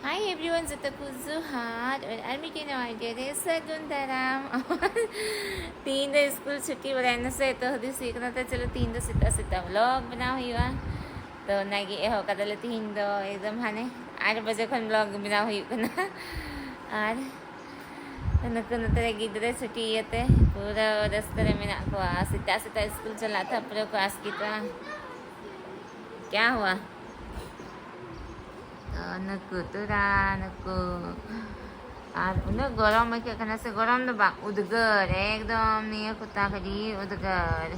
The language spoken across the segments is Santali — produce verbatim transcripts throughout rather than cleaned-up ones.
Hi everyone, ᱡᱚᱛᱚ ᱠᱚ ᱡᱚᱦᱟᱨ ᱟᱨ ᱟᱨ ᱢᱤᱫᱴᱮᱱ ᱱᱟᱣᱟ video ᱨᱮ ᱥᱟᱹᱜᱩᱱ ᱫᱟᱨᱟᱢ᱾ ᱛᱤᱦᱤᱧ ᱫᱚ ᱥᱠᱩᱞ ᱪᱷᱩᱴᱤ ᱵᱟᱲᱟᱭᱮᱱᱟ ᱥᱮ, ᱛᱚ ᱦᱩᱫᱤᱥ ᱦᱩᱭᱩᱜ ᱠᱟᱱᱟ ᱛᱚ ᱪᱚᱞᱚ ᱛᱤᱦᱤᱧ ᱫᱚ ᱥᱮᱛᱟᱜ ᱥᱮᱛᱟᱜ vlog ᱵᱮᱱᱟᱣ ᱦᱩᱭᱩᱜᱼᱟ᱾ ᱛᱚ ᱚᱱᱟᱜᱮ ᱮᱦᱚᱵ ᱠᱟᱫᱟᱞᱮ ᱛᱤᱦᱤᱧ ᱫᱚ ᱮᱠᱫᱚᱢ ᱦᱟᱱᱮ ᱟᱴ ᱵᱟᱡᱮ ᱠᱷᱚᱱ vlog ᱵᱮᱱᱟᱣ ᱦᱩᱭᱩᱜ ᱠᱟᱱᱟ᱾ ᱟᱨ ᱱᱩᱠᱩ ᱱᱚᱛᱮ ᱨᱮ ᱜᱤᱫᱽᱨᱟᱹ ᱪᱷᱩᱴᱤ ᱤᱭᱟᱹᱛᱮ ᱯᱩᱨᱟᱹ ᱨᱟᱹᱥᱠᱟᱹ ᱨᱮ ᱢᱮᱱᱟᱜ ᱠᱚᱣᱟ᱾ ᱥᱮᱛᱟᱜ ᱥᱮᱛᱟᱜ ᱥᱠᱩᱞ ᱪᱟᱞᱟᱜ ᱛᱷᱟ ᱯᱩᱨᱟᱹ ᱠᱚ ᱟᱥᱠᱮᱛᱚᱜᱼᱟ᱾ ᱠᱭᱟ ᱦᱩᱣᱟ? ᱛᱚ ᱱᱩᱠᱩ ᱛᱩᱨᱟ ᱱᱩᱠᱩ᱾ ᱟᱨ ᱩᱱᱟᱹᱜ ᱜᱚᱨᱚᱢ ᱟᱹᱭᱠᱟᱹᱜ ᱠᱟᱱᱟ ᱥᱮ, ᱜᱚᱨᱚᱢ ᱫᱚ ᱵᱟᱝ, ᱩᱫᱽᱜᱟᱹᱨ, ᱮᱠᱫᱚᱢ ᱱᱤᱭᱟᱹ ᱠᱚᱛᱟ ᱠᱟᱹᱴᱤᱡ ᱩᱫᱽᱜᱟᱹᱨ᱾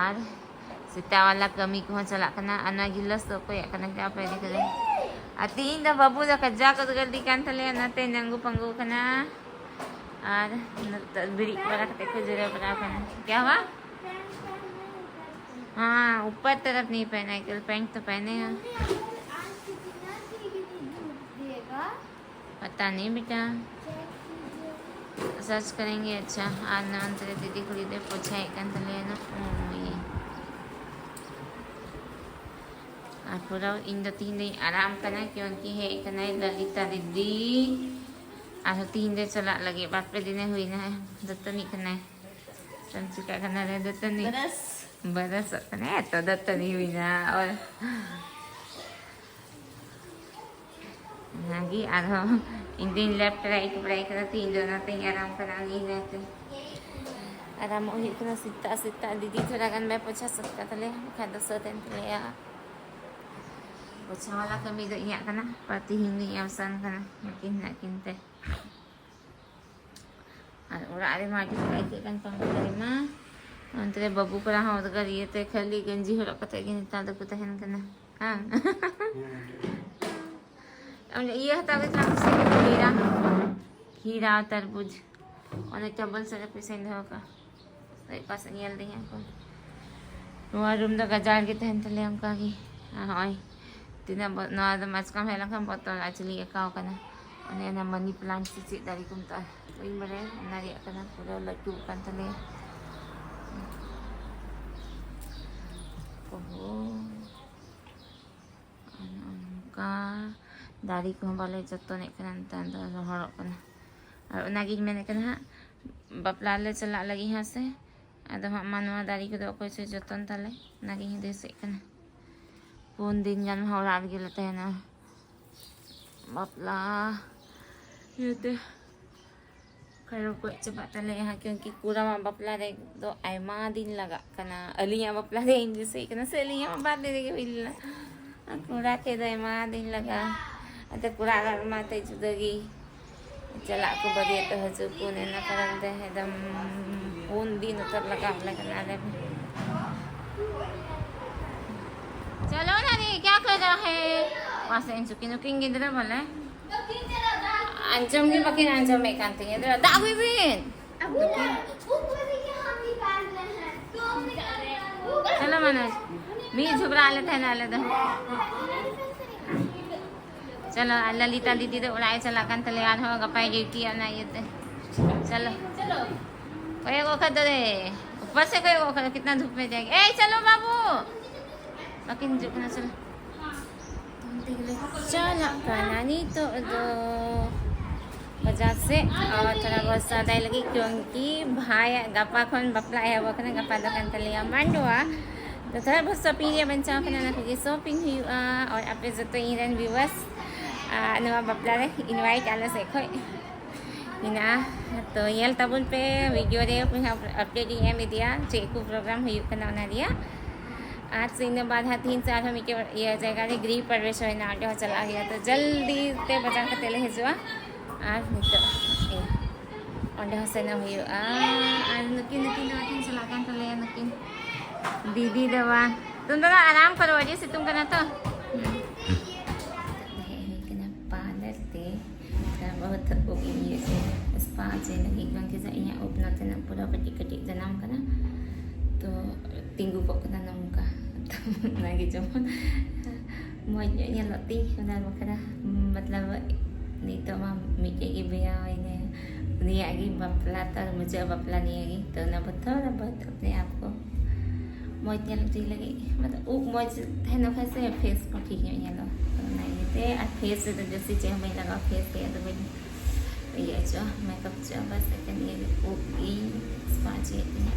ᱟᱨ ᱥᱮᱛᱟᱜ ᱣᱟᱞᱟ ᱠᱟᱹᱢᱤ ᱠᱚᱦᱚᱸ ᱪᱟᱞᱟᱜ ᱠᱟᱱᱟ᱾ ᱟᱨ ᱱᱚᱣᱟ ᱜᱤᱞᱟᱹᱥ ᱫᱚ ᱚᱠᱚᱭᱟᱜ ᱠᱟᱱᱟ? ᱪᱟ ᱯᱮ ᱤᱫᱤ ᱠᱟᱫᱟ᱾ ᱟᱨ ᱛᱤᱦᱤᱧ ᱫᱚ ᱵᱟᱹᱵᱩ ᱫᱚ ᱠᱟᱡᱟᱠ ᱩᱫᱽᱜᱟᱹᱨ ᱫᱤ ᱠᱟᱱ ᱛᱟᱞᱮᱭᱟ, ᱚᱱᱟᱛᱮ ᱱᱟᱝᱜᱩ ᱯᱟᱝᱜᱩ ᱠᱟᱱᱟ᱾ ᱟᱨ ᱱᱤᱛᱚᱜ ᱵᱤᱨᱤᱫ ᱵᱟᱲᱟ ᱠᱟᱛᱮ ᱠᱚ ᱡᱤᱨᱟᱹᱣ ᱵᱟᱲᱟ ᱟᱠᱟᱱᱟ᱾ क्या हुआ? हाँ, ऊपर तरफ नहीं पहना है, केवल पैंट तो पहने हैं। पता नहीं बेटा, सर्च करेंगे। अच्छा, ᱟᱨ ᱱᱚᱱᱛᱮ ᱨᱮ ᱫᱤᱫᱤ ᱠᱩᱲᱤ ᱫᱚᱭ ᱯᱳᱪᱷᱟᱭᱮᱫ ᱠᱟᱱ ᱛᱟᱞᱮᱭᱟ ᱱᱟ᱾ ᱳᱭ᱾ ᱟᱨ ᱯᱩᱨᱟᱹ ᱤᱧ ᱫᱚ ᱛᱤᱦᱤᱧ ᱫᱚᱧ ᱟᱨᱟᱢ ᱠᱟᱱᱟ, ᱠᱤᱭᱩᱸᱠᱤ ᱦᱮᱡ ᱠᱟᱱᱟᱭ ᱞᱟᱞᱤᱛᱟ ᱫᱤᱫᱤ᱾ ᱟᱨᱦᱚᱸ ᱛᱤᱦᱤᱧ ᱫᱚ ᱪᱟᱞᱟᱜ ᱞᱟᱹᱜᱤᱫ, ᱵᱟᱨ ᱯᱮ ᱫᱤᱱᱮ ᱦᱩᱭᱱᱟ, ᱫᱟᱹᱛᱟᱹᱱᱤᱜ ᱠᱟᱱᱟᱭ᱾ ᱪᱮᱫ ᱮᱢ ᱪᱤᱠᱟᱹᱜ ᱠᱟᱱᱟ ᱨᱮ ᱫᱟᱹᱛᱟᱹᱱᱤ? ᱵᱨᱟᱥ᱾ ᱵᱨᱟᱥᱚᱜ ᱠᱟᱱᱟᱭ, ᱮᱛᱚ ᱫᱟᱹᱛᱟᱹᱱᱤ ᱦᱩᱭᱱᱟ᱾ ᱳᱭ᱾ ᱚᱱᱟᱜᱮ ᱟᱨᱦᱚᱸ ᱤᱧ ᱫᱚᱧ left right ᱵᱟᱲᱟᱭ ᱠᱟᱱᱟ, ᱛᱤᱦᱤᱧ ᱫᱚ ᱚᱱᱟᱛᱮᱧ ᱟᱨᱟᱢ ᱠᱟᱱᱟ, ᱩᱱᱤ ᱦᱮᱱᱟᱭ ᱛᱮ᱾ ᱟᱨᱟᱢᱚᱜ ᱦᱩᱭᱩᱜ ᱠᱟᱱᱟ ᱥᱮᱛᱟᱜ ᱥᱮᱛᱟᱜ᱾ ᱫᱤᱫᱤ ᱛᱷᱚᱲᱟ ᱜᱟᱱ ᱵᱟᱭ ᱯᱳᱪᱷᱟ ᱥᱟᱹᱛ ᱠᱟᱜ ᱛᱟᱞᱮᱭᱟ, ᱵᱟᱠᱷᱟᱡ ᱫᱚ ᱥᱟᱹᱛ ᱮᱱ ᱛᱟᱞᱮᱭᱟ᱾ ᱯᱳᱪᱷᱟ ᱣᱟᱞᱟ ᱠᱟᱹᱢᱤ ᱫᱚ ᱤᱧᱟᱹᱜ ᱠᱟᱱᱟ, ᱯᱟᱨ ᱛᱤᱦᱤᱧ ᱫᱚᱧ ᱟᱵᱥᱟᱱ ᱠᱟᱱᱟ, ᱱᱩᱠᱤᱱ ᱦᱮᱱᱟᱜ ᱠᱤᱱ ᱛᱮ᱾ ᱟᱨ ᱚᱲᱟᱜ ᱨᱮᱢᱟ ᱟᱹᱰᱤ ᱵᱟᱭ ᱟᱹᱭᱠᱟᱹᱜ ᱠᱟᱱ ᱯᱟᱝᱠᱷᱟ ᱨᱮᱢᱟ᱾ ᱚᱱᱛᱮ ᱨᱮ ᱵᱟᱹᱵᱩ ᱠᱚᱲᱟ ᱦᱚᱸ ᱩᱫᱽᱜᱟᱹᱨ ᱤᱭᱟᱹᱛᱮ ᱠᱷᱟᱹᱞᱤ ᱜᱮᱧᱡᱤ ᱦᱚᱨᱚᱜ ᱠᱟᱛᱮ ᱜᱮ ᱱᱮᱛᱟᱨ ᱫᱚᱠᱚ ᱛᱟᱦᱮᱱ ᱠᱟᱱᱟ᱾ ᱦᱟᱝ? ᱟᱢ ᱤᱭᱟᱹ ᱦᱟᱛᱟᱣ ᱠᱮᱫ ᱛᱟᱢ ᱥᱮ ᱠᱷᱤᱨᱟ? ᱠᱷᱤᱨᱟ, ᱛᱟᱨᱵᱩᱡᱽ᱾ ᱚᱱᱮ ᱴᱮᱵᱚᱞ ᱥᱮᱫ ᱨᱮ ᱯᱚᱭᱥᱟᱧ ᱫᱚᱦᱚ ᱠᱟᱜᱼᱟ᱾ ᱦᱳᱭ, ᱯᱟᱥᱮᱡ ᱧᱮᱞ ᱫᱤᱧ ᱦᱟᱸᱜ ᱠᱚ᱾ ᱱᱚᱣᱟ room ᱫᱚ ᱜᱟᱡᱟᱲ ᱜᱮ ᱛᱟᱦᱮᱱ ᱛᱟᱞᱮᱭᱟ ᱚᱱᱠᱟ ᱜᱮ᱾ ᱟᱨ ᱦᱚᱸᱜᱼᱚᱭ ᱛᱤᱱᱟᱹᱜ ᱵᱚ-, ᱱᱚᱣᱟ ᱫᱚ ᱢᱟᱪᱠᱟᱢ ᱦᱮᱡ ᱞᱮᱱᱠᱷᱟᱱ ᱵᱚᱛᱚᱨ ᱟᱨ ᱪᱤᱞᱤ ᱟᱠᱟᱣ ᱠᱟᱱᱟ᱾ ᱚᱱᱮ ᱚᱱᱟ money plant ᱥᱮ ᱪᱮᱫ ᱫᱟᱨᱮ ᱠᱚ ᱢᱮᱛᱟᱜᱼᱟ, ᱵᱟᱹᱧ ᱵᱟᱲᱟᱭᱟ, ᱚᱱᱟ ᱨᱮᱭᱟᱜ ᱠᱟᱱᱟ, ᱯᱩᱨᱟᱹ ᱞᱟᱹᱴᱩ ᱟᱠᱟᱱ ᱛᱟᱞᱮᱭᱟ᱾ ᱳᱦᱳ᱾ ᱟᱨ ᱱᱚᱜᱼᱚ ᱱᱚᱝᱠᱟ ᱫᱟᱨᱮ ᱠᱚᱦᱚᱸ ᱵᱟᱞᱮ ᱡᱚᱛᱚᱱᱮᱫ ᱠᱟᱱᱟ, ᱱᱮᱛᱟᱨ ᱫᱚ ᱨᱚᱦᱚᱲᱚᱜ ᱠᱟᱱᱟ᱾ ᱟᱨ ᱚᱱᱟᱜᱤᱧ ᱢᱮᱱᱮᱫ ᱠᱟᱱᱟ ᱦᱟᱸᱜ, ᱵᱟᱯᱞᱟ ᱞᱮ ᱪᱟᱞᱟᱜ ᱞᱟᱹᱜᱤᱫ ᱦᱟᱸᱜ ᱥᱮ, ᱟᱫᱚ ᱦᱟᱸᱜ ᱢᱟ ᱱᱚᱣᱟ ᱫᱟᱨᱮ ᱠᱚᱫᱚ ᱚᱠᱚᱭ ᱪᱚᱭ ᱡᱚᱛᱚᱱ ᱛᱟᱞᱮ, ᱚᱱᱟᱜᱤᱧ ᱦᱩᱫᱤᱥᱮᱫ ᱠᱟᱱᱟ᱾ ᱯᱩᱱ ᱫᱤᱱ ᱜᱟᱱ ᱦᱚᱸ ᱚᱲᱟᱜ ᱨᱮᱜᱮ ᱞᱮ ᱛᱟᱦᱮᱱᱟ, ᱵᱟᱯᱞᱟ ᱤᱭᱟᱹᱛᱮ᱾ ᱠᱷᱟᱭᱨᱚ ᱠᱚ ᱪᱟᱵᱟᱜ ᱛᱟᱞᱮᱭᱟ ᱦᱟᱸᱜ, ᱠᱤᱭᱩᱸᱠᱤ ᱠᱩᱲᱟᱣᱟᱜ ᱵᱟᱯᱞᱟ ᱨᱮ ᱫᱚ ᱟᱭᱢᱟ ᱫᱤᱱ ᱞᱟᱜᱟᱜ ᱠᱟᱱᱟ᱾ ᱟᱹᱞᱤᱧᱟᱜ ᱵᱟᱯᱞᱟ ᱨᱮ ᱤᱧ ᱫᱤᱥᱟᱹᱭᱮᱫ ᱠᱟᱱᱟ ᱥᱮ ᱟᱹᱞᱤᱧᱟᱜ ᱢᱟ ᱵᱟᱨ ᱫᱤᱱ ᱨᱮᱜᱮ ᱦᱩᱭ ᱞᱮᱱᱟ, ᱟᱨ ᱠᱚᱲᱟ ᱴᱷᱮᱡ ᱫᱚ ᱟᱭᱢᱟ ᱫᱤᱱ ᱞᱟᱜᱟᱜᱼᱟ᱾ ᱟᱫᱚ ᱠᱚᱲᱟ ᱚᱲᱟᱜ ᱨᱮᱢᱟ ᱮᱱᱛᱮᱫ ᱡᱩᱫᱟᱹ ᱜᱮ ᱪᱟᱞᱟᱜ ᱠᱚ, ᱵᱟᱹᱨᱭᱟᱹᱛᱚᱜ ᱦᱤᱡᱩᱜ ᱠᱚ, ᱚᱱᱮ ᱚᱱᱟ ᱠᱟᱨᱚᱱ ᱛᱮ ᱮᱠᱫᱚᱢ ᱯᱩᱱ ᱫᱤᱱ ᱩᱛᱟᱹᱨ ᱞᱟᱜᱟᱣ ᱞᱮ ᱠᱟᱱᱟ ᱟᱞᱮ᱾ ᱪᱚᱞᱚ ᱱᱟ ᱨᱮ, ᱠᱭᱟ ᱠᱟᱨ ᱨᱟᱦᱟ ᱦᱮ? ᱯᱟᱥᱮ ᱤᱧ ᱪᱩᱠᱤ ᱱᱩᱠᱤᱱ ᱜᱤᱫᱽᱨᱟᱹ ᱵᱚᱞᱮ ᱟᱸᱡᱚᱢ ᱜᱮ ᱵᱟᱹᱠᱤᱱ ᱟᱸᱡᱚᱢᱮᱫ ᱠᱟᱱ ᱛᱤᱧᱟᱹ᱾ ᱫᱟᱜ ᱟᱹᱜᱩᱭ ᱵᱤᱱ᱾ ᱪᱚᱞᱚ ᱢᱟᱱᱳᱡᱽ, ᱢᱤᱫ ᱡᱷᱚᱜᱽᱲᱟ ᱟᱞᱮ ᱛᱟᱦᱮᱱᱟ ᱟᱞᱮ ᱫᱚ᱾ ᱪᱚᱞᱚ, ᱟᱨ ᱞᱟᱞᱤᱛᱟ ᱫᱤᱫᱤ ᱫᱚ ᱚᱲᱟᱜ ᱮ ᱪᱟᱞᱟᱜ ᱠᱟᱱ ᱛᱟᱞᱮᱭᱟ, ᱟᱨᱦᱚᱸ ᱜᱟᱯᱟᱭ ᱰᱤᱭᱩᱴᱤᱭᱟ ᱚᱱᱟ ᱤᱭᱟᱹᱛᱮ᱾ ᱪᱚᱞᱚ, ᱠᱚᱭᱚᱜᱚᱜ ᱠᱷᱟᱡ ᱫᱚ ᱨᱮ, ᱩᱯᱚᱨ ᱥᱮ ᱠᱚᱭᱚᱜᱚᱜ ᱠᱷᱟᱡ ᱫᱚ, ᱠᱤᱛᱱᱟ ᱫᱷᱩᱯ ᱢᱮ ᱡᱟᱭᱮᱜᱟ᱾ ᱮᱭ ᱪᱚᱞᱚ ᱵᱟᱹᱵᱩ, ᱵᱟᱹᱠᱤᱱ ᱦᱤᱡᱩᱜ ᱠᱟᱱᱟ᱾ ᱪᱚᱞᱚ, ᱚᱱᱛᱮ ᱜᱮᱞᱮ ᱪᱟᱞᱟᱜ ᱠᱟᱱᱟ ᱱᱤᱛᱚᱜ ᱫᱚ ᱵᱟᱡᱟᱨ ᱥᱮᱫ, ᱟᱨ ᱛᱷᱚᱲᱟ ᱵᱚᱦᱚᱛ ᱥᱟᱫᱟᱭ ᱞᱟᱹᱜᱤᱫ, ᱠᱤᱭᱩᱸᱠᱤ ᱵᱷᱟᱭᱟᱜ ᱜᱟᱯᱟ ᱠᱷᱚᱱ ᱵᱟᱯᱞᱟ ᱮᱦᱚᱵ ᱟᱠᱟᱱᱟ, ᱜᱟᱯᱟ ᱫᱚ ᱠᱟᱱ ᱛᱟᱞᱮᱭᱟ ᱢᱟᱱᱰᱣᱟ᱾ ᱛᱚ ᱛᱷᱚᱲᱟ ᱵᱚᱦᱚᱛ ᱥᱚᱯᱤᱝ ᱨᱮᱭᱟᱜ ᱵᱟᱧᱪᱟᱣ ᱠᱟᱱᱟ, ᱚᱱᱟ ᱠᱚᱜᱮ ᱥᱚᱯᱤᱝ ᱦᱩᱭᱩᱜᱼᱟ᱾ ᱟᱨ ᱟᱯᱮ ᱡᱚᱛᱚ ᱤᱧ ᱨᱮᱱ ᱵᱷᱤᱣᱟᱨᱥ, ᱱᱚᱣᱟ ᱵᱟᱯᱞᱟ ᱨᱮ ᱤᱱᱵᱷᱟᱭᱤᱴ ᱟᱞᱮ ᱥᱮᱫ ᱠᱷᱚᱡ ᱢᱮᱱᱟᱜᱼᱟ᱾ ᱛᱚ ᱧᱮᱞ ᱛᱟᱵᱚᱱ ᱯᱮ ᱵᱷᱤᱰᱤᱭᱳ ᱨᱮ, ᱟᱯᱰᱮᱴ ᱤᱧ ᱮᱢ ᱤᱫᱤᱭᱟ ᱪᱮᱫ ᱠᱚ ᱯᱨᱳᱜᱨᱟᱢ ᱦᱩᱭᱩᱜ ᱠᱟᱱᱟ ᱚᱱᱟ ᱨᱮᱭᱟᱜ᱾ ᱟᱨ ᱤᱱᱟᱹ ᱵᱟᱫ ᱦᱟᱸᱜ ᱛᱤᱦᱤᱧ ᱥᱮ ᱟᱨᱦᱚᱸ ᱢᱤᱫᱴᱮᱡ ᱤᱭᱟᱹ ᱡᱟᱭᱜᱟ ᱨᱮ ᱜᱨᱤᱦᱚ ᱯᱨᱚᱵᱮᱥ ᱦᱩᱭᱱᱟ, ᱚᱸᱰᱮ ᱦᱚᱸ ᱪᱟᱞᱟᱜ ᱦᱩᱭᱩᱜᱼᱟ᱾ ᱛᱚ ᱡᱚᱞᱫᱤ ᱛᱮ ᱵᱟᱡᱟᱨ ᱠᱟᱛᱮ ᱞᱮ ᱦᱤᱡᱩᱜᱼᱟ᱾ ᱟᱨ ᱱᱤᱛᱚᱜ ᱤᱭᱟᱹ ᱚᱸᱰᱮ ᱦᱚᱸ ᱥᱮᱱᱚᱜ ᱦᱩᱭᱩᱜᱼᱟ᱾ ᱟᱨ ᱱᱩᱠᱤᱱ, ᱱᱩᱠᱤᱱ ᱫᱚ ᱟᱹᱠᱤᱱ ᱪᱟᱞᱟᱜ ᱠᱟᱱ ᱛᱟᱞᱮᱭᱟ, ᱱᱩᱠᱤᱱ ᱫᱤᱫᱤ ᱫᱚ ᱵᱟᱝ᱾ ᱛᱩᱢ ᱫᱚ ᱟᱨᱟᱢ ᱠᱚᱨᱚ, ᱟᱹᱰᱤ ᱥᱤᱛᱩᱝ ᱠᱟᱱᱟ ᱛᱚ᱾ ᱦᱮᱡ ᱦᱩᱭ ᱠᱟᱱᱟ ᱯᱟᱨᱞᱟᱨ ᱛᱮ᱾ ᱛᱷᱚᱲᱟ ᱵᱚᱦᱩᱛ ᱩᱵ ᱤᱧ ᱤᱭᱟᱹ ᱦᱚᱪᱚᱭᱟ, ᱥᱯᱟ ᱦᱚᱪᱚᱭ ᱞᱟᱹᱜᱤᱫ, ᱵᱟᱝ ᱠᱤ ᱤᱧᱟᱹᱜ ᱩᱵ ᱱᱚᱛᱮᱱᱟᱜ ᱯᱩᱨᱟᱹ ᱠᱟᱹᱴᱤᱡ ᱠᱟᱹᱴᱤᱡ ᱡᱟᱱᱟᱢ ᱠᱟᱱᱟ, ᱛᱚ ᱛᱤᱸᱜᱩ ᱠᱚᱜ ᱠᱟᱱᱟ ᱱᱚᱝᱠᱟ᱾ ᱛᱚ ᱚᱱᱟᱜᱮ ᱡᱮᱢᱚᱱ ᱢᱚᱡᱽ ᱧᱚᱜ ᱧᱮᱞᱚᱜ ᱛᱤᱧ, ᱚᱱᱟ ᱵᱟᱠᱷᱨᱟ᱾ ᱢᱚᱛᱞᱚᱵ ᱱᱤᱛᱚᱜ ᱢᱟ ᱢᱤᱫᱴᱮᱡ ᱜᱮ ᱵᱚᱭᱦᱟ ᱦᱩᱭᱱᱟ, ᱩᱱᱤᱭᱟᱜ ᱜᱮ ᱵᱟᱯᱞᱟ, ᱛᱟᱨ ᱢᱩᱪᱟᱹᱫ ᱵᱟᱯᱞᱟ ᱱᱤᱭᱟᱹ ᱜᱮ᱾ ᱛᱚ ᱚᱱᱟ ᱵᱚᱛᱚᱨ ᱵᱚᱦᱩᱛ ᱟᱯᱱᱮ ᱟᱯ ᱠᱚ ᱢᱚᱡᱽ ᱧᱮᱞ ᱦᱚᱪᱚᱭ ᱞᱟᱹᱜᱤᱫ, ᱢᱚᱛᱞᱚᱵ ᱩᱵ ᱢᱚᱡᱽ ᱛᱟᱦᱮᱱ ᱠᱷᱟᱱ ᱥᱮ ᱯᱷᱮᱥ ᱠᱚ ᱴᱷᱤᱠ ᱧᱚᱜ ᱧᱮᱞᱚᱜᱼᱟ᱾ ᱛᱚ ᱚᱱᱟ ᱤᱭᱟᱹᱛᱮ ᱛᱮ ᱟᱨ ᱯᱷᱮᱥ ᱨᱮᱫᱚ ᱡᱟᱹᱥᱛᱤ ᱪᱮᱫ ᱦᱚᱸ ᱵᱟᱹᱧ ᱞᱟᱜᱟᱣᱟ, ᱯᱷᱮᱥ ᱨᱮᱭᱟᱜ ᱫᱚ ᱵᱟᱹᱧ ᱤᱭᱟᱹ ᱦᱚᱪᱚᱜᱼᱟ, ᱢᱮᱠᱟᱯ ᱦᱚᱪᱚᱜᱼᱟ, ᱵᱟᱥ ᱮᱠᱮᱱ ᱤᱭᱟᱹ ᱩᱵ ᱜᱮ ᱥᱯᱟ ᱦᱚᱪᱚᱭᱮᱫ ᱛᱤᱧᱟᱹ᱾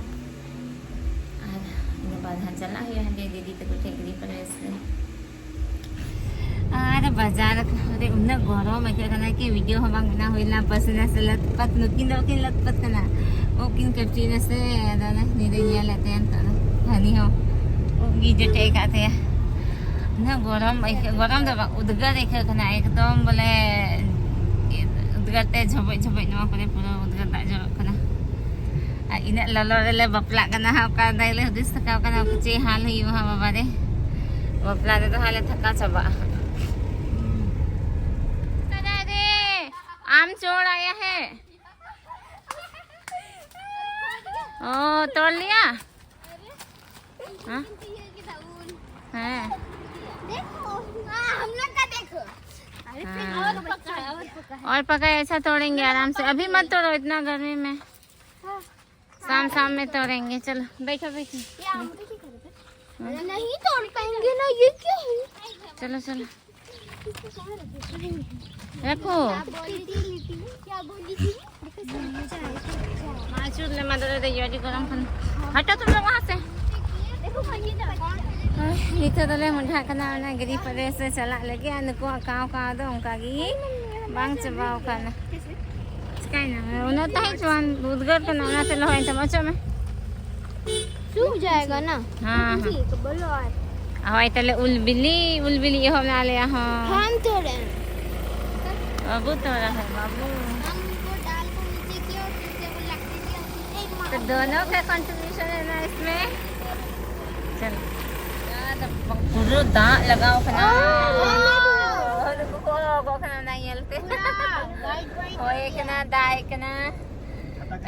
ᱟᱨ ᱤᱱᱟᱹ ᱵᱟᱫ ᱦᱟᱸᱜ ᱪᱟᱞᱟᱜ ᱦᱩᱭᱩᱜᱼᱟ ᱦᱟᱸᱰᱮ ᱫᱤᱫᱤ ᱛᱟᱠᱚ ᱴᱷᱮᱡ ᱜᱤᱨᱤ ᱯᱟᱨᱮᱥ ᱨᱮ᱾ ᱟᱨ ᱵᱟᱡᱟᱨ ᱨᱮ ᱩᱱᱟᱹᱜ ᱜᱚᱨᱚᱢ ᱟᱹᱭᱠᱟᱹᱜ ᱠᱟᱱᱟ ᱠᱤ ᱵᱷᱤᱰᱤᱭᱳ ᱦᱚᱸ ᱵᱟᱝ ᱵᱮᱱᱟᱣ ᱦᱩᱭ ᱞᱮᱱᱟ, ᱯᱟᱥᱱᱟ ᱥᱮ ᱞᱟᱛᱯᱟᱛ ᱱᱩᱠᱤᱱ ᱫᱚ ᱠᱤᱱ ᱞᱟᱛᱯᱟᱛ ᱠᱟᱱᱟ, ᱩᱵ ᱠᱤᱱ ᱠᱟᱹᱴᱤᱡ ᱱᱟ ᱥᱮ, ᱟᱫᱚ ᱚᱱᱟ ᱧᱤᱫᱟᱹᱧ ᱧᱮᱞᱮᱫ ᱛᱟᱭᱟ ᱱᱤᱛᱚᱜ ᱫᱚ, ᱦᱟᱹᱱᱤ ᱦᱚᱸ ᱩᱵ ᱜᱮ ᱡᱚᱴᱮᱫ ᱟᱠᱟᱫ ᱛᱟᱭᱟ᱾ ᱩᱱᱟᱹᱜ ᱜᱚᱨᱚᱢ ᱟᱹᱭᱠᱟᱹᱜ, ᱜᱚᱨᱚᱢ ᱫᱚ ᱵᱟᱝ, ᱩᱫᱽᱜᱟᱹᱨ ᱟᱹᱭᱠᱟᱹᱜ ᱠᱟᱱᱟ ᱮᱠᱫᱚᱢ, ᱵᱚᱞᱮ ᱩᱫᱽᱜᱟᱹᱨ ᱛᱮ ᱡᱷᱚᱵᱚᱡ ᱡᱷᱚᱵᱚᱡ ᱱᱚᱣᱟ ᱠᱚᱨᱮ ᱯᱩᱨᱟᱹ ᱩᱫᱽᱜᱟᱹᱨ ᱫᱟᱜ ᱡᱚᱨᱚᱜ ᱠᱟᱱᱟ᱾ ᱟᱨ ᱤᱱᱟᱹᱜ ᱞᱚᱞᱚ ᱨᱮᱞᱮ ᱵᱟᱯᱞᱟᱜ ᱠᱟᱱᱟ ᱦᱟᱸᱜ, ᱚᱠᱟ ᱫᱟᱭ ᱞᱮ ᱦᱩᱫᱤᱥ ᱛᱷᱟᱠᱟᱣ ᱠᱟᱱᱟ, ᱪᱮᱫ ᱦᱟᱞ ᱦᱩᱭᱩᱜᱼᱟ ᱦᱟᱸᱜ ᱵᱟᱵᱟ ᱨᱮ, ᱵᱟᱯᱞᱟ ᱨᱮᱫᱚ ᱦᱟᱸᱜ ᱞᱮ ᱛᱷᱟᱠᱟᱣ ᱪᱟᱵᱟᱜᱼᱟ ᱦᱟᱸᱜ᱾ ᱫᱟᱫᱟ ᱨᱮ, ᱟᱢ ᱪᱚᱲ ᱟᱭᱟ ᱦᱮ᱾ ᱚ, ᱛᱚᱞ ᱞᱮᱭᱟ? ᱦᱮᱸ? ᱦᱮᱸ। देखो, हाँ, हम लोग का देखो। अरे, फिर हाँ। और पका है, और पका है। और पका है, ऐसा तोड़ेंगे आराम से। अभी मत तोड़ो इतना गर्मी में। हाँ। शाम, शाम में तोड़ेंगे। चलो, बैठो, बैठो। ये आम तो क्या करेगा? हाँ। अरे, नहीं तोड़ पाएंगे ना, ये क्या है? चलो, चलो। रखो। क्या बोली थी? क्या बोली थी? ᱢᱟ ᱟᱹᱪᱩᱨ ᱞᱮ ᱢᱟ ᱫᱟᱫᱟ ᱫᱚ ᱟᱹᱰᱤ ᱜᱚᱨᱚᱢ ᱠᱟᱱᱟ᱾ ᱦᱟᱴᱟᱣ ᱛᱚ ᱱᱚᱣᱟ ᱥᱮ᱾ ᱱᱤᱛᱚᱜ ᱫᱚᱞᱮ ᱢᱚᱸᱰᱷᱟᱜ ᱠᱟᱱᱟ ᱚᱱᱟ ᱜᱤᱨᱤ ᱯᱟᱨᱮᱥ ᱨᱮ ᱪᱟᱞᱟᱜ ᱞᱟᱹᱜᱤᱫ᱾ ᱟᱨ ᱱᱩᱠᱩᱣᱟᱜ ᱠᱟᱣ ᱠᱟᱣ ᱫᱚ ᱚᱱᱠᱟ ᱜᱮ ᱵᱟᱝ ᱪᱟᱵᱟᱣ ᱠᱟᱱᱟ᱾ ᱪᱤᱠᱟᱭᱱᱟ? ᱩᱱᱟᱹᱜ ᱛᱟᱦᱮᱸ ᱦᱚᱪᱚᱣᱟᱱ, ᱩᱫᱽᱜᱟᱹᱨ ᱠᱟᱱᱟ, ᱚᱱᱟᱛᱮ ᱞᱚᱦᱚᱫ ᱮᱱ ᱛᱟᱢᱟ᱾ ᱚᱪᱚᱜ ᱢᱮ᱾ सूख जाएगा ना? हाँ, हाँ। ठीक, बोलो। और ᱦᱳᱭ, ᱛᱟᱦᱞᱮ ᱩᱞ ᱵᱤᱞᱤ, ᱩᱞ ᱵᱤᱞᱤ ᱮᱦᱚᱵ ᱱᱟ ᱟᱞᱮᱭᱟᱜ ᱦᱚᱸ᱾ हम तोड़े। ᱵᱟᱹᱵᱩ ᱛᱚᱲᱟ ᱦᱮ ᱵᱟᱹᱵᱩ। हम उनको डाल को नीचे किया और फिर से वो लकड़ी लिया। तो दोनों का कंट्रीब्यूशन है ना इसमें। चलो। ᱯᱩᱨᱟᱹ ᱫᱟᱜ ᱞᱟᱜᱟᱣ ᱠᱟᱱᱟ। ᱦᱚᱲ ᱠᱚᱠᱚ ᱚᱰᱚᱠᱚᱜ ᱠᱟᱱᱟ ᱚᱱᱟ ᱧᱮᱞᱛᱮ। ᱦᱚᱭ ᱠᱟᱱᱟ, ᱫᱟᱜ ᱠᱟᱱᱟ।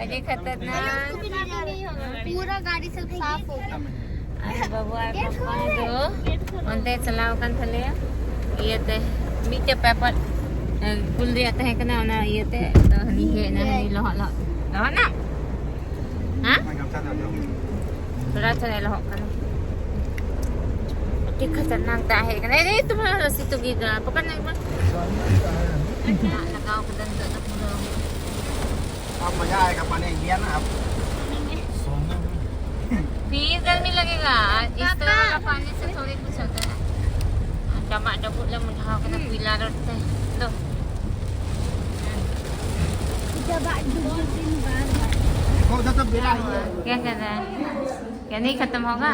ᱟᱹᱰᱤ ᱠᱷᱟᱛᱟᱨᱱᱟᱠ। पूरा गाड़ी सब साफ हो गया। ᱟᱨ ᱵᱟᱵᱩ ᱟᱨ ᱯᱟᱯᱟ ᱫᱚ ᱚᱱᱛᱮ ᱪᱟᱞᱟᱣ ᱟᱠᱟᱱ ᱛᱟᱞᱮᱭᱟ ᱤᱭᱟᱹᱛᱮ, ᱢᱤᱫᱴᱮᱡ ᱯᱮᱯᱟᱨ ᱠᱩᱞ ᱨᱮᱭᱟᱜ ᱛᱟᱦᱮᱸ ᱠᱟᱱᱟ, ᱚᱱᱟ ᱤᱭᱟᱹᱛᱮ ᱟᱫᱚ ᱦᱟᱹᱱᱤ ᱦᱮᱡ ᱮᱱᱟ, ᱦᱟᱹᱱᱤ ᱞᱚᱦᱚᱫ ᱞᱚᱦᱚᱫ ᱞᱚᱦᱚᱫ ᱱᱟ? ᱦᱮᱸ? ᱛᱷᱚᱲᱟ ᱛᱷᱚᱲᱟ ᱞᱚᱦᱚᱫ ᱠᱟᱱᱟ᱾ ᱟᱹᱰᱤ ᱠᱷᱟᱛᱟᱨᱱᱟᱠ ᱫᱟᱜ ᱦᱮᱡ ᱟᱠᱟᱱᱟ᱾ ᱮ, ᱛᱩᱢᱦᱟᱨᱟ ᱨᱟᱥᱤ ᱛᱚ ᱜᱤᱨ ᱜᱟᱭᱟ, ᱯᱚᱠᱚᱲᱱᱟ ᱮᱠ ᱵᱟᱨ᱾ ᱫᱟᱜ ᱞᱟᱜᱟᱣ ᱠᱟᱫᱟ ᱱᱤᱛᱚᱜ ᱫᱚ ᱯᱩᱨᱟᱹ᱾ अब मजा आएगा पानी में, भैया ना आप। फिर गर्मी लगेगा, इस तरह का पानी से थोड़ी कुछ होता है। ᱰᱟᱢᱟᱜ ᱰᱟᱹᱵᱩᱜ ᱞᱮ ᱢᱚᱰᱷᱟᱣ ᱠᱟᱱᱟ ᱠᱩᱭᱞᱟ ᱨᱳᱰ ᱛᱮ ᱫᱚ᱾ ᱪᱟᱵᱟᱜ ᱰᱩᱵᱩᱡ ᱫᱤᱱ ᱵᱟᱨ ᱵᱟᱨ᱾ क्या कर रहा है? क्या नहीं खत्म होगा?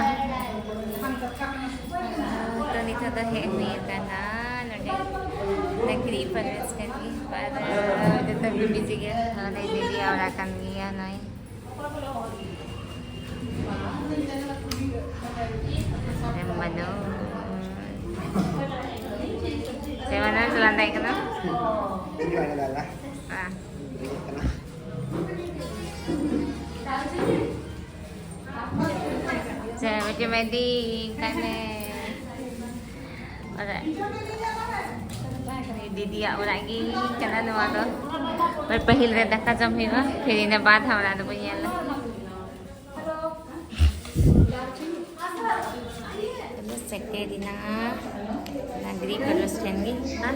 ᱛᱚ, ᱱᱤᱛᱚᱜ ᱫᱚ ᱦᱮᱡ ᱦᱩᱭ ᱟᱠᱟᱱᱟ ᱱᱚᱰᱮ ᱱᱟᱜᱽᱨᱤ ᱯᱨᱚᱵᱮᱥ ᱞᱟᱹᱜᱤᱫ᱾ ᱟᱨ ᱡᱚᱛᱚ ᱠᱚ ᱵᱤᱡᱤ ᱜᱮᱭᱟ᱾ ᱱᱚᱰᱮ ᱫᱤᱫᱤ ᱚᱲᱟᱜ ᱠᱟᱱ ᱜᱮᱭᱟ ᱱᱚᱜᱼᱚᱭ᱾ ᱮᱢ ᱵᱟᱹᱱᱩᱜ᱾ ᱥᱮ ᱵᱟᱱᱟᱨ ᱪᱟᱞᱟᱣ ᱛᱟᱦᱮᱸ ᱠᱟᱱᱟ? ᱵᱟᱝ᱾ ᱪᱮ ᱵᱮᱴᱤ ᱢᱮᱱᱫᱤ ᱠᱟᱱᱮ᱾ ᱚᱲᱟᱜ᱾ ᱫᱤᱫᱤᱭᱟᱜ ᱚᱲᱟᱜ ᱜᱮ ᱠᱟᱱᱟ ᱱᱚᱣᱟ ᱫᱚ᱾ ᱯᱟᱹᱦᱤᱞ ᱨᱮ ᱫᱟᱠᱟ ᱡᱚᱢ ᱦᱩᱭᱩᱜᱼᱟ, ᱯᱷᱤᱨ ᱤᱱᱟᱹ ᱵᱟᱫ ᱦᱟᱸᱜ ᱚᱲᱟᱜ ᱫᱚᱵᱚᱱ ᱧᱮᱞᱟ᱾ ᱟᱞᱮ ᱥᱮᱴᱮᱨᱮᱱᱟ ᱱᱟᱜᱽᱨᱤ ᱯᱟᱨᱚᱥ ᱴᱷᱮᱱ ᱜᱮ᱾ ᱟᱨ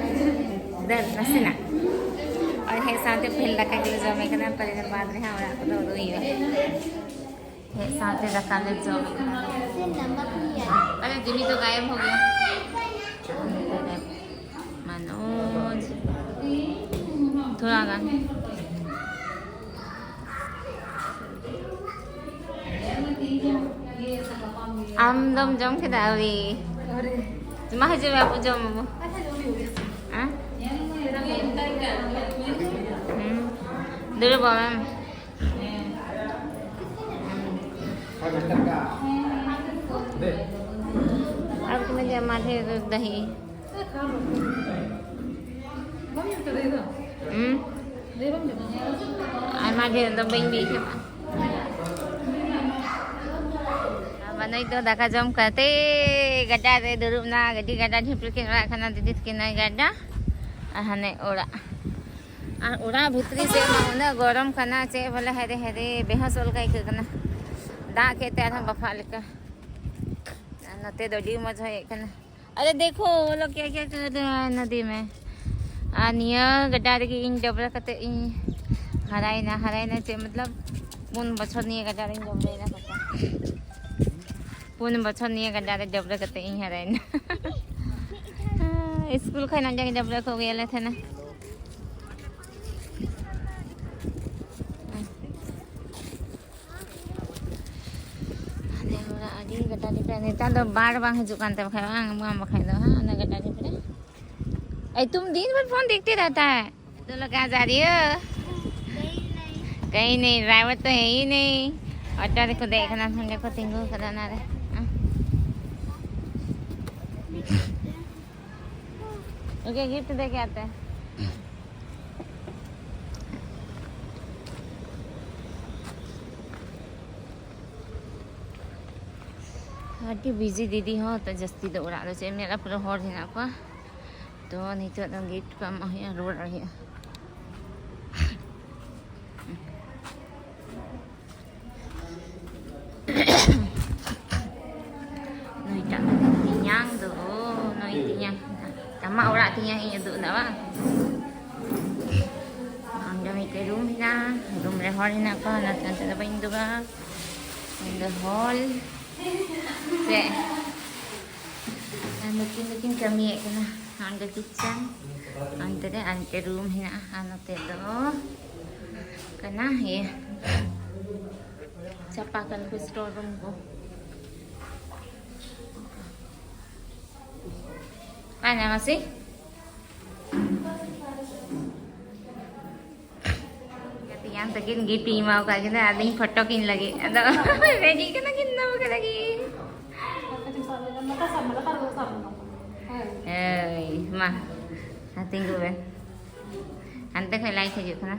ᱫᱟᱹᱞ ᱱᱟᱥᱮᱱᱟᱜ᱾ ᱟᱨ ᱦᱮᱡ ᱥᱟᱶᱛᱮ ᱯᱟᱹᱦᱤᱞ ᱫᱟᱠᱟ ᱜᱮᱞᱮ ᱡᱚᱢᱮ ᱠᱟᱱᱟ, ᱯᱟᱞᱮ ᱵᱟᱫ ᱨᱮ ᱦᱟᱸᱜ ᱚᱲᱟᱜ ᱠᱚᱫᱚ ᱩᱰᱩᱠ ᱦᱩᱭᱩᱜᱼᱟ᱾ ᱦᱮᱡ ᱥᱟᱶᱛᱮ ᱫᱟᱠᱟ ᱞᱮ ᱡᱚᱢᱮ ᱠᱟᱱᱟ᱾ ᱟᱨᱮ ᱡᱤᱢᱤ ᱫᱚ ᱜᱟᱭᱮᱵ ᱦᱚ ᱜᱮᱭᱟ᱾ ᱢᱟᱱᱳᱡᱽ᱾ ᱛᱷᱚᱲᱟ ᱜᱟᱱ᱾ ᱟᱢ ᱫᱚᱢ ᱡᱚᱢ ᱠᱮᱫᱟ? ᱟᱹᱣᱨᱤ᱾ ᱢᱟ ᱦᱤᱡᱩᱜ ᱢᱮ, ᱟᱵᱚ ᱡᱚᱢ ᱟᱵᱚ᱾ ᱦᱮᱸ? ᱦᱩᱸ᱾ ᱫᱩᱲᱩᱵᱚᱜ ᱢᱮ᱾ ᱟᱨ ᱠᱚ ᱢᱮᱱᱟ ᱢᱟᱴᱷᱮ ᱫᱟᱹᱦᱤ᱾ ᱦᱩᱸ᱾ ᱟᱭᱢᱟ ᱰᱷᱮᱨ ᱫᱚ ᱵᱟᱹᱧ ᱵᱤ ᱠᱟᱫᱟ᱾ ᱵᱟᱱᱟᱭ ᱫᱚ ᱫᱟᱠᱟ ᱡᱚᱢ ᱠᱟᱛᱮ ᱜᱟᱰᱟ ᱨᱮ ᱫᱩᱲᱩᱵ ᱱᱟ, ᱜᱟᱹᱰᱤ ᱜᱟᱰᱟ ᱡᱷᱩᱯᱲᱤ ᱠᱤᱱ ᱚᱲᱟᱜ ᱠᱟᱱᱟ, ᱫᱤᱫᱤ ᱛᱟᱹᱠᱤᱱ ᱱᱟᱭ ᱜᱟᱰᱟ ᱟᱨ ᱦᱟᱱᱮ ᱚᱲᱟᱜ᱾ ᱟᱨ ᱚᱲᱟᱜ ᱵᱷᱤᱛᱨᱤ ᱥᱮᱫ ᱢᱟ ᱩᱱᱟᱹᱜ ᱜᱚᱨᱚᱢ ᱠᱟᱱᱟ, ᱪᱮᱫ ᱵᱚᱞᱮ ᱦᱟᱭᱨᱮ ᱦᱟᱭᱨᱮ ᱵᱮᱦᱚᱥᱚᱜ ᱞᱮᱠᱟ ᱟᱹᱭᱠᱟᱹᱜ ᱠᱟᱱᱟ᱾ ᱫᱟᱜ ᱠᱮᱫ ᱛᱮ ᱟᱨᱦᱚᱸ ᱵᱟᱯᱷᱟᱜ ᱞᱮᱠᱟ᱾ ᱟᱨ ᱱᱚᱛᱮ ᱫᱚ ᱟᱹᱰᱤ ᱢᱚᱡᱽ ᱦᱚᱭᱮᱫ ᱠᱟᱱᱟ᱾ ᱟᱨᱮ ᱫᱮᱠᱷᱳ, ᱵᱚᱞᱚ ᱠᱮ ᱠᱮ ᱠᱟᱨ ᱨᱟᱦᱟ ᱦᱟᱭ ᱱᱚᱫᱤ ᱢᱮ᱾ ᱟᱨ ᱱᱤᱭᱟᱹ ᱜᱟᱰᱟ ᱨᱮᱜᱮ ᱤᱧ ᱰᱟᱹᱵᱽᱨᱟᱹ ᱠᱟᱛᱮ ᱤᱧ ᱦᱟᱨᱟᱭᱮᱱᱟ᱾ ᱦᱟᱨᱟᱭᱮᱱᱟ ᱪᱮᱫ ᱢᱚᱛᱞᱚᱵ, ᱯᱩᱱ ᱵᱚᱪᱷᱚᱨ ᱱᱤᱭᱟᱹ ᱜᱟᱰᱟ ᱨᱮᱧ ᱰᱟᱹᱵᱽᱨᱟᱹᱭᱮᱱᱟ ᱠᱟᱠᱟ᱾ ᱯᱩᱱ ᱵᱚᱪᱷᱚᱨ ᱱᱤᱭᱟᱹ ᱜᱟᱰᱟ ᱨᱮ ᱰᱟᱹᱵᱽᱨᱟᱹ ᱠᱟᱛᱮ ᱤᱧ ᱦᱟᱨᱟᱭᱮᱱᱟ᱾ ᱥᱠᱩᱞ ᱠᱷᱚᱱ ᱱᱚᱰᱮ ᱜᱮ ᱰᱟᱹᱵᱽᱨᱟᱹ ᱠᱚ ᱟᱹᱜᱩᱭᱟᱞᱮ ᱛᱟᱦᱮᱱᱟ᱾ ᱟᱞᱮ ᱚᱲᱟᱜ ᱟᱹᱰᱤ ᱜᱟᱰᱟ ᱰᱷᱮᱯᱨᱮ᱾ ᱱᱮᱛᱟᱨ ᱫᱚ ᱵᱟᱲ ᱵᱟᱝ ᱦᱤᱡᱩᱜ ᱠᱟᱱ ᱛᱟᱦᱮᱸ, ᱵᱟᱠᱷᱟᱡ ᱵᱟᱝ, ᱵᱟᱝ ᱵᱟᱠᱷᱟᱡ ᱫᱚ, ᱦᱮᱸ, ᱚᱱᱟ ᱜᱟᱰᱟ ᱰᱷᱮᱯᱨᱮ᱾ ᱮᱭ, ᱛᱩᱢ ᱫᱤᱱ ᱵᱷᱚᱨ ᱯᱷᱳᱱ ᱫᱮᱠᱷᱛᱮ ᱨᱮᱦᱛᱟ ᱦᱮ᱾ ᱛᱩᱢ ᱞᱳᱜ ᱠᱟᱦᱟᱸ ᱡᱟ ᱨᱟᱦᱮ ᱦᱳ? ᱠᱟᱦᱤᱸ ᱱᱟᱦᱤᱸ, ᱰᱨᱟᱭᱵᱷᱟᱨ ᱛᱚ ᱦᱮ ᱦᱤ ᱱᱟᱦᱤᱸ᱾ ᱚᱴᱳ ᱨᱮᱠᱚ ᱫᱮᱡ ᱠᱟᱱᱟ, ᱱᱚᱸᱰᱮ ᱠᱚ ᱛᱤᱸᱜᱩ ᱠᱟᱫᱟ ᱚᱱᱟᱨᱮ᱾ ᱦᱮᱸ᱾ ᱳᱠᱮ, ᱜᱤᱯᱷᱴ ᱫᱮ ᱠᱮ ᱟᱛᱮ᱾ ᱟᱹᱰᱤ ᱵᱤᱡᱤ ᱫᱤᱫᱤ ᱦᱚᱸ ᱛᱚ, ᱡᱟᱹᱥᱛᱤ ᱫᱚ ᱚᱲᱟᱜ ᱨᱮ ᱪᱮᱫ ᱮᱢ ᱧᱮᱞᱟ, ᱯᱩᱨᱟᱹ ᱦᱚᱲ ᱦᱮᱱᱟᱜ ᱠᱚᱣᱟ᱾ ᱛᱚ ᱱᱤᱛᱚᱜ ᱫᱚ ᱜᱤᱯᱷᱴ ᱠᱚ ᱮᱢᱚᱜ ᱦᱩᱭᱩᱜᱼᱟ, ᱨᱩᱣᱟᱹᱲ ᱦᱩᱭᱩᱜᱼᱟ᱾ ᱱᱩᱭᱴᱟᱜ ᱫᱚ ᱛᱮᱧᱟᱝ ᱫᱚ, ᱱᱩᱭ ᱛᱮᱧᱟᱝ᱾ ᱟᱢᱟᱜ ᱚᱲᱟᱜ ᱛᱮᱧᱟᱝ ᱤᱧ ᱩᱫᱩᱜ ᱮᱫᱟ ᱵᱟᱝ? ᱚᱸᱰᱮ ᱢᱤᱫᱴᱮᱡ ᱨᱩᱢ ᱦᱮᱱᱟᱜᱼᱟ, ᱨᱩᱢ ᱨᱮ ᱦᱚᱲ ᱦᱮᱱᱟᱜ ᱠᱚᱣᱟ, ᱚᱱᱟᱛᱮ ᱚᱱᱛᱮ ᱫᱚ ᱵᱟᱹᱧ ᱩᱫᱩᱜᱟ᱾ ᱚᱸᱰᱮ ᱦᱚᱞ ᱥᱮ ᱟᱨ ᱱᱩᱠᱤᱱ ᱫᱚᱠᱤᱱ ᱠᱟᱹᱢᱤᱭᱮᱫ ᱠᱟᱱᱟ᱾ ᱚᱸᱰᱮ ᱠᱤᱪᱮᱱ, ᱚᱱᱛᱮ ᱨᱮ ᱟᱨ ᱢᱤᱫᱴᱮᱡ ᱨᱩᱢ ᱦᱮᱱᱟᱜᱼᱟ, ᱟᱨ ᱱᱚᱛᱮ ᱫᱚ ᱠᱟᱱᱟ ᱤᱭᱟᱹ ᱪᱟᱯᱟ ᱠᱚᱞ ᱠᱚ, ᱥᱴᱳᱨ ᱨᱩᱢ ᱠᱚ᱾ ᱯᱟᱸᱡᱟ ᱢᱟᱥᱤ᱾ ᱛᱮᱧᱟᱝ ᱛᱟᱹᱠᱤᱱ ᱜᱤᱯᱷᱴ ᱤᱧ ᱮᱢᱟ ᱟᱠᱟᱫ ᱠᱤᱱᱟ, ᱟᱫᱚᱧ ᱯᱷᱳᱴᱳ ᱠᱤᱱ ᱞᱟᱹᱜᱤᱫ, ᱟᱫᱚ ᱨᱮᱰᱤ ᱠᱟᱱᱟ ᱠᱤᱱ ᱫᱚ ᱵᱟᱠᱷᱟᱡ ᱞᱟᱹᱜᱤᱫ᱾ ᱦᱳᱭ, ᱢᱟ, ᱛᱤᱸᱜᱩ ᱵᱮᱱ᱾ ᱦᱟᱱᱛᱮ ᱠᱷᱚᱡ ᱞᱟᱭᱤᱴ ᱦᱤᱡᱩᱜ ᱠᱟᱱᱟ᱾